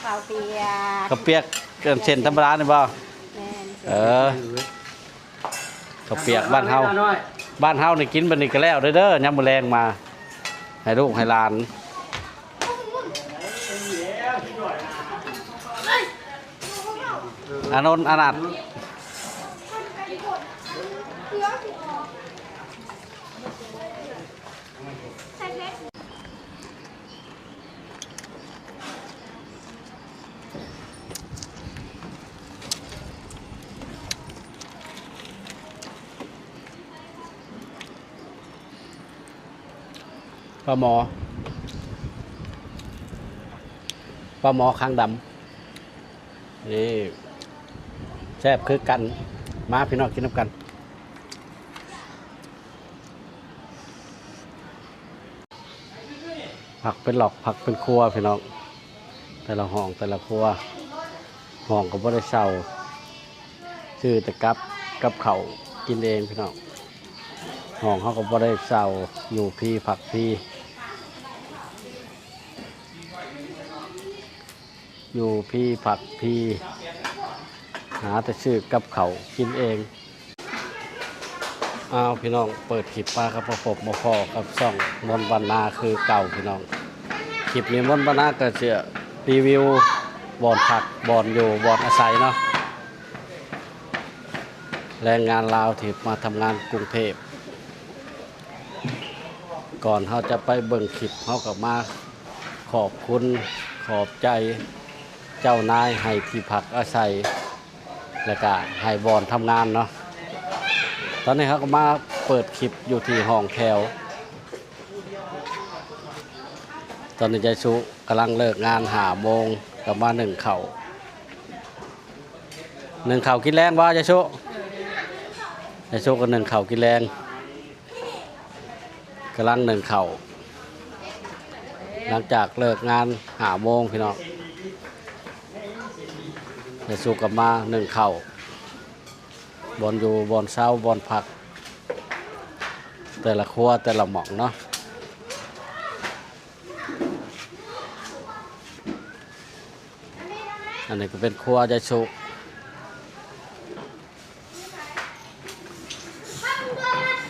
ເຂົ້າປຽກ ເຂົ້າປຽກ ເສັ້ນທຳມະດານີ້ບໍ່? ແມ່ນ. ເອີ ເຂົ້າປຽກບ້ານເຮົາ ບ້ານເຮົານີ້ກິນບັດນີ້ກໍແລ້ວເດີ ເດີ ຍາມມື້ແລງມາ ໃຫ້ລູກໃຫ້ຫຼານ ອານົນ ອານັດ. ປາໝໍ ປາໝໍຄາງດຳ ນີ້ ແຊບຄືກັນ ມາພີ່ນ້ອງກິນນຳກັນ. ພັກເປັນລັອກ ພັກເປັນຄົວພີ່ນ້ອງ ແຕ່ລະຫ້ອງແຕ່ລະຄົວ ຫ້ອງກໍບໍ່ໄດ້ເຊົ່າ ຊື້ແຕ່ກັບ ກັບເຂົ້າກິນເອງພີ່ນ້ອງ ຫ້ອງເຮົາກໍບໍ່ໄດ້ເຊົ່າ ຢູ່ຟຣີ ພັກຟຣີ. ຢູ່ພີ້ພັກພີ້ ຫາແຕ່ຊື້ກັບເຂົ້າກິນເອງ. ອ້າວ ພີ່ນ້ອງ ເປີດຄລິບມາກໍມາພົບມາພໍ້ກັບຊ່ອງມົນວັນນາຄືເກົ່າພີ່ນ້ອງ. ຄລິບນີ້ມົນວັນນາກໍຈະຣີວິວບ່ອນພັກ ບ່ອນຢູ່ ບ່ອນອາໄສເນາະ ແຮງງານລາວທີ່ມາທຳງານກຸງເທບ. ກ່ອນເຮົາຈະໄປເບິ່ງຄລິບ ເຮົາກໍມາຂອບຄຸນຂອບໃຈເຈົ້ານາຍໃຫ້ທີ່ພັກອາໄສ ແລ້ວກະໃຫ້ບ່ອນທຳງານເນາະ. ຕອນນີ້ເຮົາກໍມາເປີດຄລິບຢູ່ທີ່ຫ້ອງແຖວ. ຕອນນີ້ຍາຍສຸກຳລັງເລີກງານຫ້າໂມງ ກໍມາໜຶ້ງເຂົ້າ. ໜຶ້ງເຂົ້າກິນແລງບໍ່ຍາຍສຸ? ຍາຍສຸກໍໜຶ້ງເຂົ້າກິນແລງ ກຳລັງໜຶ້ງເຂົ້າ ຫຼັງຈາກເລີກງານຫ້າໂມງພີ່ນ້ອງ. ຍາຍສຸກໍມາໜຶ້ງເຂົ້າ ບ່ອນຢູ່ ບ່ອນເຊົາ ບ່ອນພັກ ແຕ່ລະຄົວແຕ່ລະໝ່ອງເນາະ. ອັນນີ້ກໍເປັນຄົວຍາຍສຸ.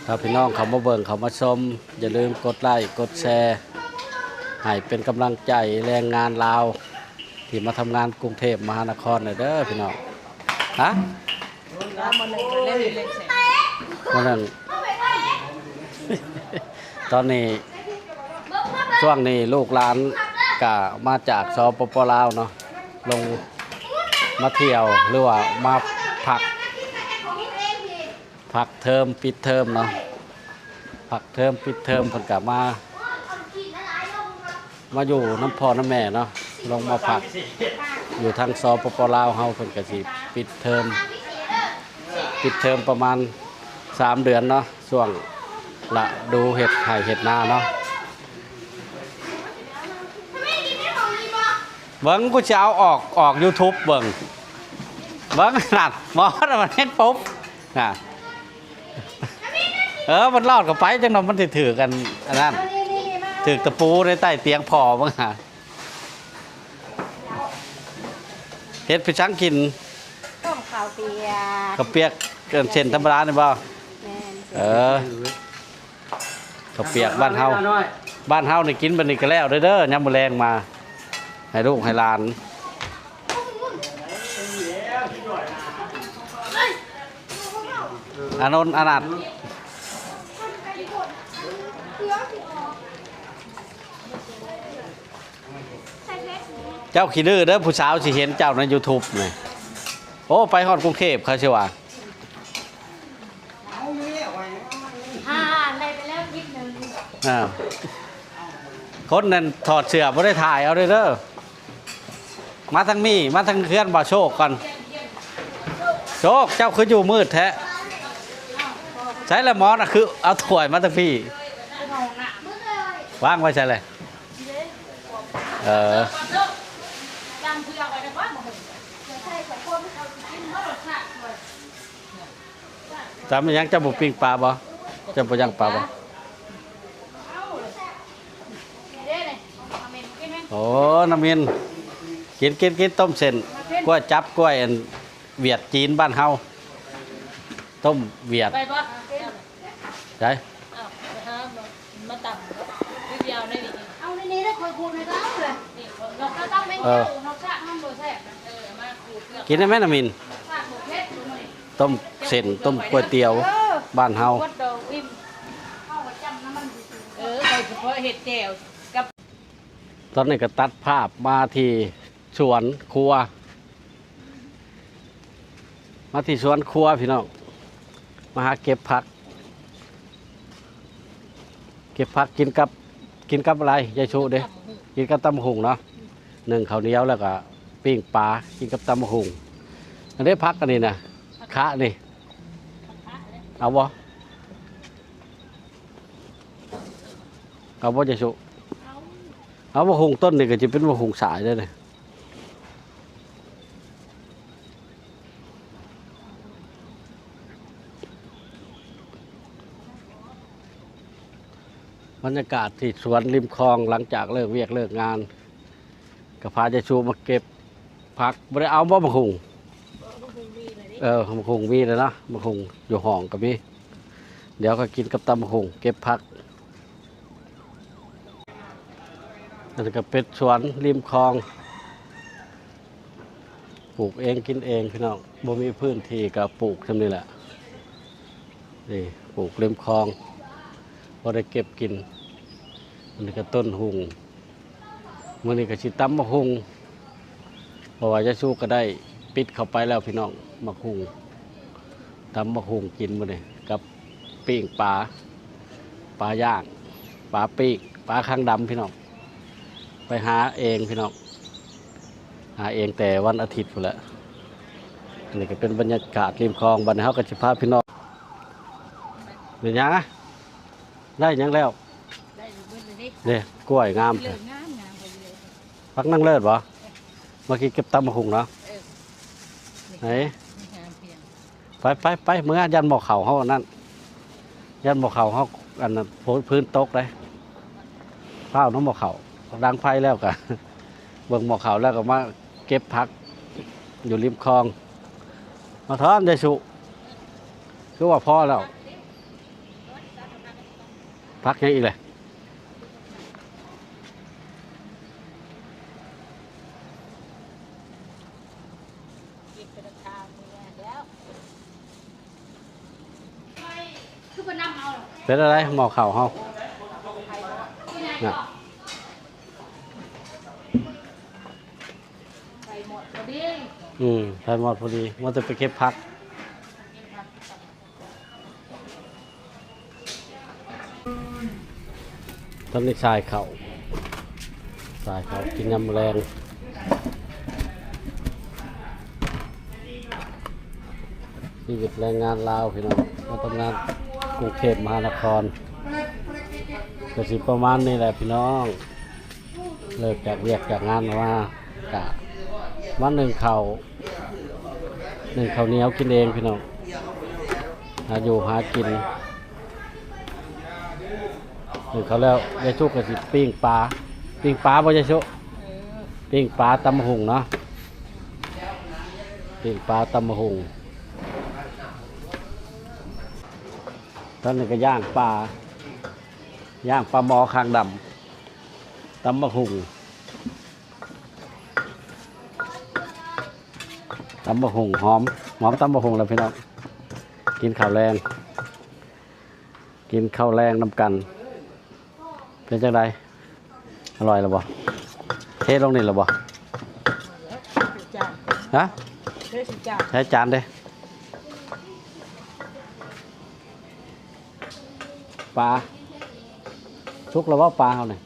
ຖ້າພີ່ນ້ອງເຂົ້າມາເບິ່ງເຂົ້າມາຊົມ ຢ່າລືມກົດໄລ້ກົດແຊ ໃຫ້ເປັນກຳລັງໃຈແຮງງານລາວທີ່ມາທຳງານກຸງເທບມະຫານະຄອນແດ່ເດີພີ່ນ້ອງ. ຮະ? ມື້ໜຶ່ງ ຕອນນີ້ ຊ່ວງນີ້ລູກຫຼານກະມາຈາກ ສປປ ລາວເນາະ ລົງມາທ່ຽວ ຫຼືວ່າມາພັກ ພັກເທີມ ປິດເທີມເນາະ ພັກເທີມ ປິດເທີມ ເພິ່ນກະມາ ມາຢູ່ນຳພໍ່ນຳແມ່ເນາະ ລົງມາພັກຢູ່ທາງ ສປປ ລາວເຮົາ ເພິ່ນກະຊິປິດເທີມ ປິດເທີມປະມານສາມເດືອນເນາະ ຊ່ວງລະດູເຮັດໄຮ່ເຮັດນາເນາະ. ເບິ່ງ ກູຊິເອົາອອກ ອອກຢູທູບເບິ່ງ ເບິ່ງນັ້ນ ໝໍນະ ມັນເຮັດປຸບນະ. ເອີ ມັນລອດເຂົ້າໄປ ຈັ່ງນັ້ນມັນຊິຖືກອັນ ອັນນັ້ນ ຖືກຕະປູໃນໃຕ້ຕຽງພໍ່ເບິ່ງຫາ. ເຮັດໄປສັງກິນ? ຕົ້ມເຂົ້າປຽກ ເຂົ້າປຽກ ເສັ້ນທຳມະດານີ້ບໍ່? ແມ່ນ. ເອີ ເຂົ້າປຽກບ້ານເຮົາ ບ້ານເຮົານີ້ກິນບັດນີ້ກໍແລ້ວເດີ ເດີ ຍາມມື້ແລງມາ ໃຫ້ລູກໃຫ້ຫຼານ. ອານົນ ອານັດ. ເຈົ້າຂີ້ດື້ເດີ ຜູ້ສາວຊິເຫັນເຈົ້າໃນຢູທູບນີ້. ໂອ້ ໄປຮອດກຸງເທບເຂົາຊິວ່າ ອ່າ ຄົນນັ້ນຖອດເສື້ອບໍ່ໄດ້ຖ່າຍເອົາເດີ ເດີ. ມາທາງນີ້ ມາທາງເຮືອນບ່າວໂຊກກ່ອນ. ໂຊກ ເຈົ້າຄືຢູ່ມືດແທ້? ໃສລະໝໍນະ ຄືເອົາຖ້ວຍມາທາງພີ້? ວາງໄວ້ໃສລະ? ເອີ. ຕຳອີຫຍັງ? ເຈົ້າບໍ່ປີ້ງປາບໍ່? ເຈົ້າບໍ່ຍ່າງປາບໍ່? ໂອ້ ນ້ຳມິນ. ກິນ ກິນ ກິນ ຕົ້ມເສັ້ນ ກ້ວຍຈັບ ກ້ວຍອັນຫວຽດຈີນບ້ານເຮົາ ຕົ້ມຫວຽດ ໄປບໍ່? ໃສ? ເອົາ ໄປຫາມາຕຳ ຄືຊິເອົາໃນນີ້ ເອົາໃນນີ້ແຫຼະ ຂ້ອຍຂູດໃຫ້ກໍເອົາເລີຍ ນີ້ ເອີ ເອົາຕຳແມ່ນ ເອີ ເອົາ ເອົາຊະ ມັນບໍ່ແຊບ ເອີ ເອົາມາຂູດເນາະ ກິນໄດ້ໄໝນ້ຳມິນ? ຊະບໍ່ເຜັດ ຕົ້ມເສັ້ນ ຕົ້ມກ້ວຍຕຽວ ເອີ ບ້ານເຮົາ ເອີ ຂ້ອຍສະເພາະເຮັດແຈ່ວກັບ ຕອນນີ້ກໍຕັດພາບມາທີ່ສວນຄົວ ມາທີ່ສວນຄົວພີ່ນ້ອງ ມາຫາເກັບຜັກ ເກັບຜັກກິນກັບ ກິນກັບອະໄລ ຍາຍຊຸເດ້? ກິນກັບຕຳບັກຫຸ່ງເນາະ ໜຶ້ງເຂົ້າໜຽວ ແລ້ວກໍປີ້ງປາ ກິນກັບຕຳບັກຫຸ່ງ. ອັນນີ້ຜັກອັນນີ້ນະ ຄະນີ້ ເອົາບໍ່? ເອົາບໍ່ ຍາຍຊຸ? ເອົາ ບັກຫຸ່ງຕົ້ນນີ້ກໍຈະເປັນບັກຫຸ່ງສາຍເດ້ນີ້. ບັນຍາກາດທີ່ສວນລິມຄອງ ຫຼັງຈາກເລີກວຽກເລີກງານ ກໍພາຍາຍຊຸມາເກັບຜັກ. ບໍ່ໄດ້ເອົາບໍ່ບັກຫຸ່ງ? ເອີ ບັກຫຸ່ງມີແລ້ວເນາະ ບັກຫຸ່ງຢູ່ຫ້ອງກໍມີ. ດຽວກໍກິນກັບຕຳບັກຫຸ່ງ ເກັບຜັກ. ອັນນີ້ກໍເປັນສວນລິມຄອງ ປູກເອງກິນເອງພີ່ນ້ອງ ບໍ່ມີພື້ນທີ່ກໍປູກຊ່ຳນີ້ແຫຼະ. ນີ້ ປູກລິມຄອງ ພໍໄດ້ເກັບກິນ. ອັນນີ້ກໍຕົ້ນຫຸ່ງ ມື້ນີ້ກໍຊິຕຳບັກຫຸ່ງ ເພາະວ່າຍາຍຊຸກໍໄດ້ປິດເຂົ້າໄປແລ້ວພີ່ນ້ອງ. ບັກຫຸ່ງ ຕຳບັກຫຸ່ງກິນມື້ນີ້ ກັບປີ້ງປາ ປາຍ່າງ ປາປີ້ງ ປາຄາງດຳພີ່ນ້ອງ. ໄປຫາເອງພີ່ນ້ອງ ຫາເອງແຕ່ວັນອາທິດພຸ້ນແຫຼະ. ອັນນີ້ກໍເປັນບັນຍາກາດລິມຄອງ. ບັດນີ້ເຮົາກໍຊິພາພີ່ນ້ອງ ເປັນຫຍັງອະ? ໄດ້ຫຍັງແລ້ວ? ໄດ້ເບິດເລີຍເດ້ ເດ້ ກ້ວຍງາມ ເລີຍງາມໆ ໄປເລີຍ. ຜັກນາງເລີດບໍ່? ເອີ ມາກິນກັບຕຳບັກຫຸ່ງເນາະ. ເອີ ໄຫນ ນີ້ງາມພຽງ ໄປ ໄປ ໄປ ເມືອ ຢ້ານໝໍ້ເຂົ້າເຮົາອັນນັ້ນ ຢ້ານໝໍ້ເຂົ້າເຮົາອັນນັ້ນ ພື້ນຕົກເດ້. ພ້າວນຳໝໍ້ເຂົ້າ ດັງໄຟແລ້ວກະ ເບິ່ງໝໍ້ເຂົ້າແລ້ວກໍມາເກັບຜັກຢູ່ລິມຄອງ. ມາທອນ ຍາຍຊຸ ຄືວ່າພໍແລ້ວ ຜັກຫຍັງອີກແຫຼະ? ເປັນອະໄລ ໝໍ້ເຂົ້າເຮົານະ? ອືມ ໄຟມອດພໍດີ ວ່າແຕ່ໄປເກັບຜັກ. ຕອນນີ້ສາຍເຂົ້າ ສາຍເຂົ້າກິນຍາມມື້ແລງ. ຊີວິດແຮງງານລາວພີ່ນ້ອງ ມາທຳງານກຸງເທບມະຫານະຄອນ ກໍຊິປະມານນີ້ແຫຼະພີ່ນ້ອງ. ເລີກຈາກວຽກຈາກງານມາ ກະມາໜຶ້ງເຂົ້າ ໜຶ້ງເຂົ້າໜຽວກິນເອງພີ່ນ້ອງ ຫາຢູ່ຫາກິນ. ໜຶ້ງເຂົ້າແລ້ວ ຍາຍຊຸກະຊິປີ້ງປາ ປີ້ງປາບໍ່ ຍາຍຊຸ? ເອີ ປີ້ງປາຕຳບັກຫຸ່ງເນາະ ປີ້ງປາຕຳບັກຫຸ່ງ. ຕອນນີ້ກໍຍ່າງປາ ຍ່າງປາໝໍຄາງດຳ ຕຳບັກຫຸ່ງ ຕຳບັກຫຸ່ງ ຫອມ ຫອມຕຳບັກຫຸ່ງແລ້ວພີ່ນ້ອງ. ກິນເຂົ້າແລງ ກິນເຂົ້າແລງນຳກັນ. ເປັນຈັ່ງໃດ? ອະລ່ອຍແລ້ວບໍ່? ເທລົງນີ້ແລ້ວບໍ່? ຮະ? ໃຊ້ຈານເດ້. ປາ ສຸກແລ້ວບໍ່ ປາເຮົານີ້?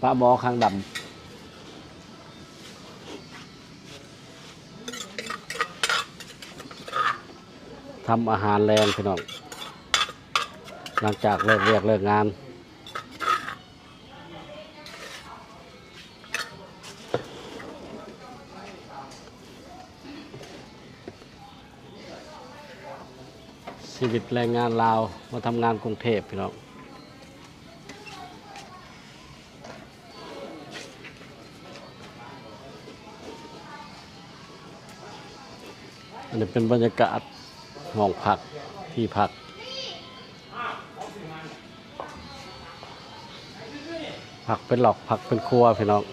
ປາໝໍຄາງດຳ ທຳອາຫານແລງພີ່ນ້ອງ ຫຼັງຈາກເລີກວຽກເລີກງານ. ຊີວິດແຮງງານລາວມາທຳງານກຸງເທບພີ່ນ້ອງ ນີ້ເປັນບັນຍາກາດຫ້ອງພັກ ທີ່ພັກ ພັກເປັນລັອກ ພັກເປັນຄົວພີ່ນ້ອງ.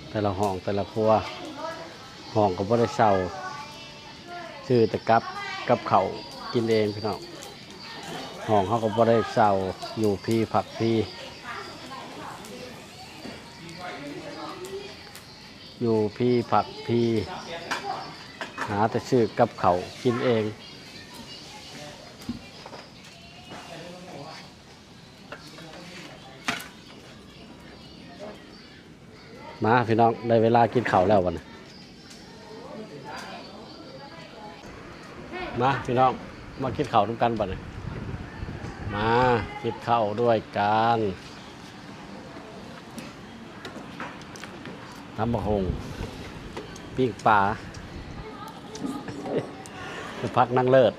ແຕ່ລະຫ້ອງແຕ່ລະຄົວ ຫ້ອງກໍບໍ່ໄດ້ເຊົ່າ ຊື້ແຕ່ກັບ ກັບເຂົ້າກິນເອງພີ່ນ້ອງ. ຫ້ອງເຮົາກໍບໍ່ໄດ້ເຊົ່າ ຢູ່ຟຣີ ພັກຟຣີ ຢູ່ຟຣີ ພັກຟຣີ ຫາແຕ່ຊື້ກັບເຂົ້າກິນເອງ. ມາພີ່ນ້ອງ ໄດ້ເວລາກິນເຂົ້າແລ້ວບັດນີ້. ມາພີ່ນ້ອງ ມາກິນເຂົ້ານຳກັນບັດນີ້. ມາກິນເຂົ້າດ້ວຍກັນ. ຕຳບັກຫຸ່ງ ປີ້ງປາ ຜັກນາງເລີດ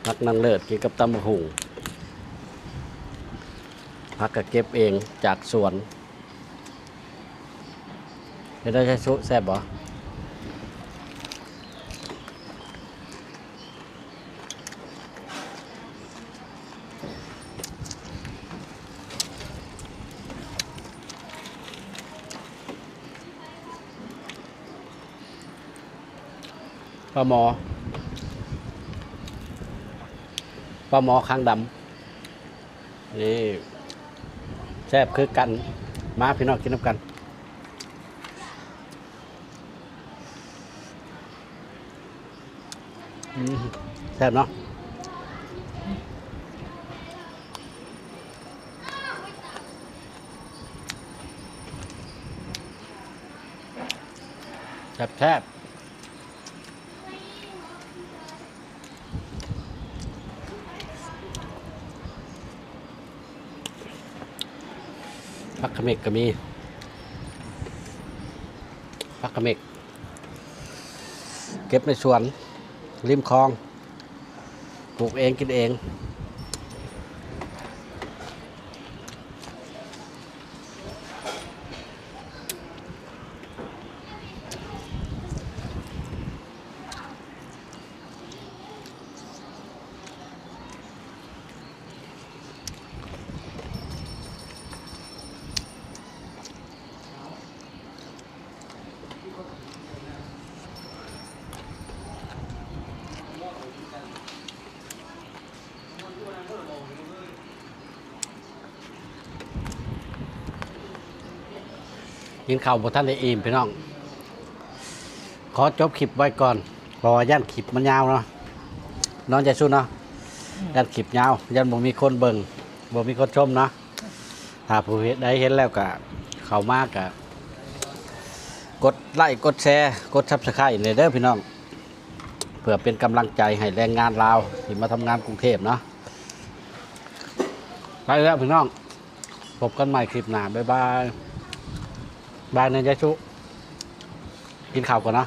ຜັກນາງເລີດກິນກັບຕຳບັກຫຸ່ງ. ຜັກກໍເກັບເອງຈາກສວນ. ເປັນໄດ ຍາຍສຸ ແຊບບໍ່? ປາໝໍ ປາໝໍຄາງດຳ ນີ້ແຊບຄືກັນ. ມາພີ່ນ້ອງ ກິນນຳກັນ. ອືມ ແຊບເນາະ ແຊບໆ. ຜັກຂະເໝັກກໍມີ ຜັກຂະເໝັກ ເກັບໃນສວນ ລິມຄອງ ປູກເອງກິນເອງ. ກິນເຂົ້າບໍ່ທັນໄດ້ອີ່ມພີ່ນ້ອງ ຂໍຈົບຄລິບໄວ້ກ່ອນ ເພາະວ່າຢ້ານຄລິບມັນຍາວເນາະ ເນາະ ຍາຍສຸເນາະ. ອືມ ຢ້ານຄລິບຍາວ ຢ້ານບໍ່ມີຄົນເບິ່ງ ບໍ່ມີຄົນຊົມເນາະ. ຖ້າຜູ້ໃດເຫັນແລ້ວກໍເຂົ້າມາກໍກົດໄລ້ ກົດແຊ ກົດຊັບສະໄຄຣບ໌ແດ່ເດີພີ່ນ້ອງ ເພື່ອເປັນກຳລັງໃຈໃຫ້ແຮງງານລາວທີ່ມາທຳງານກຸງເທບເນາະ. ໄປແລ້ວພີ່ນ້ອງ ພົບກັນໃໝ່ຄລິບໜ້າ ບາຍບາຍ. ບາຍນະ ຍາຍສຸ ກິນເຂົ້າກ່ອນເນາະ.